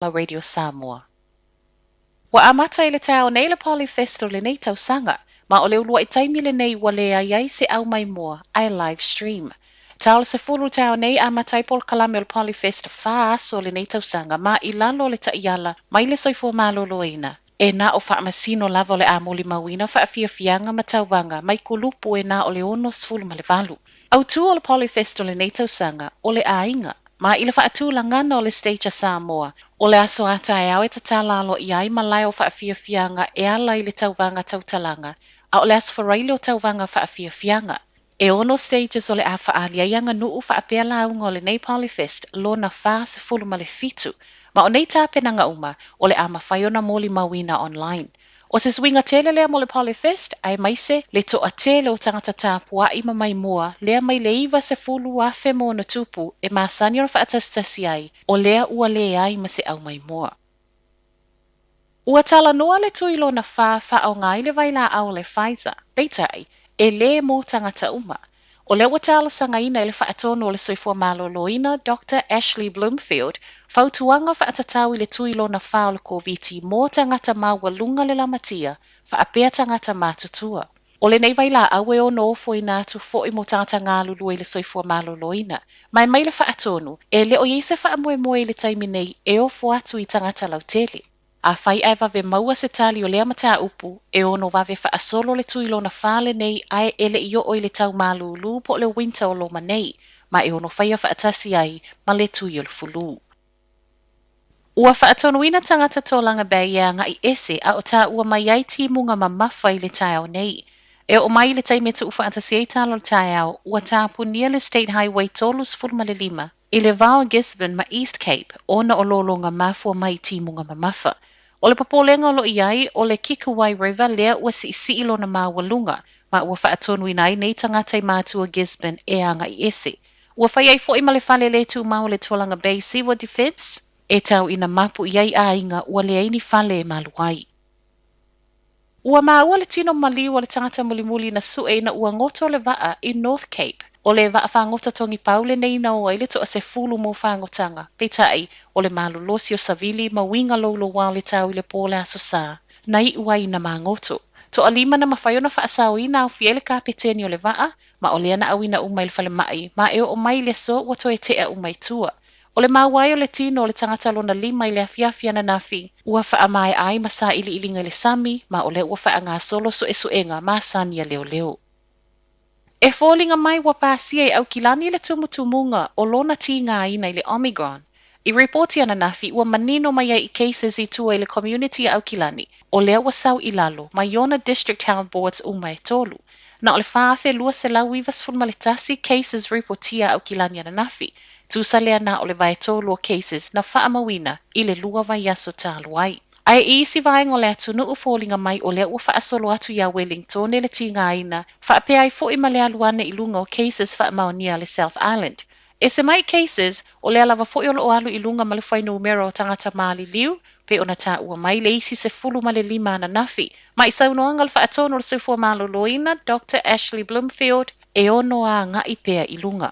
Radio Samoa. Ua amata i le taeao nei le Polyfest o lenei tausaga, ma o le uluai taimi lenei ua leai ai se aumaimoa ae live stream. Ta o le 10 le taeao nei amata ai polokalame o le Polyfest fa aso o lenei tausaga ma i lalo o le ta'iala mai le soifua maloloina, e na o faamasino lava o le a molimauina faafiafiaga ma tauvaga mai kulupu e na o le 68. Autū o le Polyfest o lenei tausaga, o le aiga. Ma i le faatulagana o le Stage a Samoa, o le aso a taeao e tatala aloaia ai malae o faafiafiaga e ala i le tauvaga tautalaga, a o le aso Faraile o tauvaga faafiafiaga. E ono stages o le a faaali ai aganuu faapea lauga o lenei Polyfest lona 47, ma o nei tapenaga uma, o le a mafai ona molimauina online. O se suiga tele lea mo le Polyfest, aemaise le toatele o tagata tapuai ma maimoa lea mai le 90,000 ma ona tupu e masani ona faatasitasi ai, o lea ua leai ma se aumaimoa. Ua talanoa le tui lona fa faaaoga ai le vailaau o le Pfizer, peitai, e lē mo tagata uma. O lea ua talosagaina e le Faatonu o le Soifua Maloloina Doctor Ashley Bloomfield fautuaga faatatau i le tui lona fa o le Koviti mo tagata maualuga le lamatia faapea tagata matutua. O lenei vailaau e ono ofoina atu foi mo tagata galulue i le soifua maloloina. Ma e mai le Faatonu, e le o i ai se faamoemoe i le taimi nei e ofo atu i tagata lautele. Afai ae vave maua se tali o lea mataupu, e ono vave faasolo le tui lona fa lenei ae e le i oo i le tau malūlū po o le winter o loma nei, ma e ono faia faatasi ai ma le tui o le fulu. Ua faatonuina tagata Tolaga Bay e agaʻi ese a o taua mai ai timuga mamafa i le taeao nei. E oo mai i le taimi e tuufaatasi ai tala o le taeao, ua tapunia le State Highway 35 i le va o Gisborne ma East Cape ona o lologa mafua mai i timuga mamafa. O le popolega o lo o i ai, o le Kikuwai River lea ua siisii lona maualuga, ma ua faatonuina ai nei tagata i matua Gisborne e agaʻi ese. Ua fai ai foi ma le fale le tumau o le Tolaga Bay Civil Defence e tau ina mapu i ai aiga ua leai ni fale e malu ai. Ua maua le tino maliu o le tagata mulimuli na sue ina ua goto le vaa i North Cape. O le vaa fagota togipau lenei na o ai le toasefulu mo fagotaga, peitai, o le malolosi o savili ma uiga louloua o le tau i le po o le Aso Sa, na iu ai ina magoto. Toalima na mafai ona faasaoina aofia ai le kapeteni o le vaa, ma o lea na auina uma i le falemai, ma e oo mai i le aso ua toe tea uma i tua. O le maua ai o le tino o le tagata lona lima i le afiafi ananafi, ua faamaea ai ma sailiiliga i le sami, ma o lea ua faagasolo suesuega masani a leoleo. E foliga mai ua pasia e Aukilani le tumutumuga o lona tigaina i le Omicron. I ripoti ananafi, ua manino mai ai i cases i tua i le community a Aukilani, o lea ua sau i lalo mai ona District Health Boards uma e tolu. Na o le 4,291 cases ripotia a Aukilani ananafi, tusa lea na o le vaetolu o cases na faamauina i le lua vaiaso talu ai. Ae i isi vaega o le atunuu foliga mai o lea ua faasolo atu iā Wellingtone le tigaina, faapea ai foi ma le alu ane i luga o cases faamaonia a le South Island. Ese mai cases, o lea lava foi o loo alu i luga ma le fuainumera o tagata maliliu, pei ona taua mai le isi 15 ananafi. Ma i saunoaga a le Faatonu o le Soifua Maloloina, Doctor Ashley Bloomfield, e ono agaʻi pea i luga.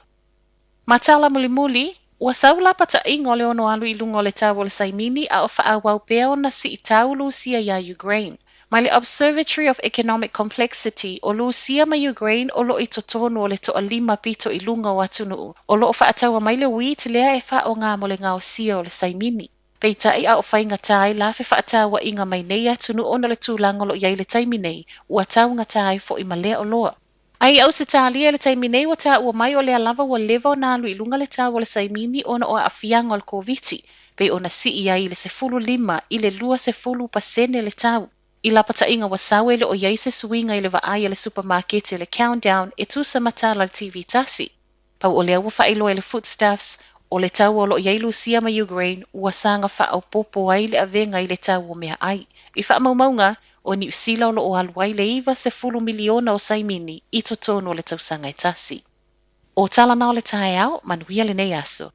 Ma tala mulimuli, ua sau lapataiga o le ono alu i luga o le tau o le saimini a o faaauau pea ona siitau Lusia iā Ukraine. Mai le Observatory of Economic Complexity, o Lusia ma Ukraine o loo i totonu o le toalima pito i luga o atunuu o loo faataua mai le wheat lea e faaaoga mo le gaosia o le saimini. Peitai a o faigata ai la fefaatauaiga mai nei atunuu ona o le tulaga o loo i ai i le taimi nei, ua taugata ai foi ma lea oloa. Ae i Ausetalia i le taimi nei ua taua mai o lea lava ua leva ona alu i luga le tau o le saimini ona o aafiaga o le Koviti, pei ona sii ai i le 15 i le 20% le tau. I lapataiga ua sau e le o i ai se suiga i le vaai a le supamakete o le Countdown e tusa ma tala a le TV tasi. Pau o lea ua faailoa e le Foodstuffs, o le taua o loo i ai Lusia ma Ukraine ua saga faaopoopo ai le avega i le tau o meaai. I faamaumauga, o Niu Sila o loo alu ai le 90 miliona o saimini i totonu o le tausaga e tasi. O tala na o le taeao, manuia lenei aso.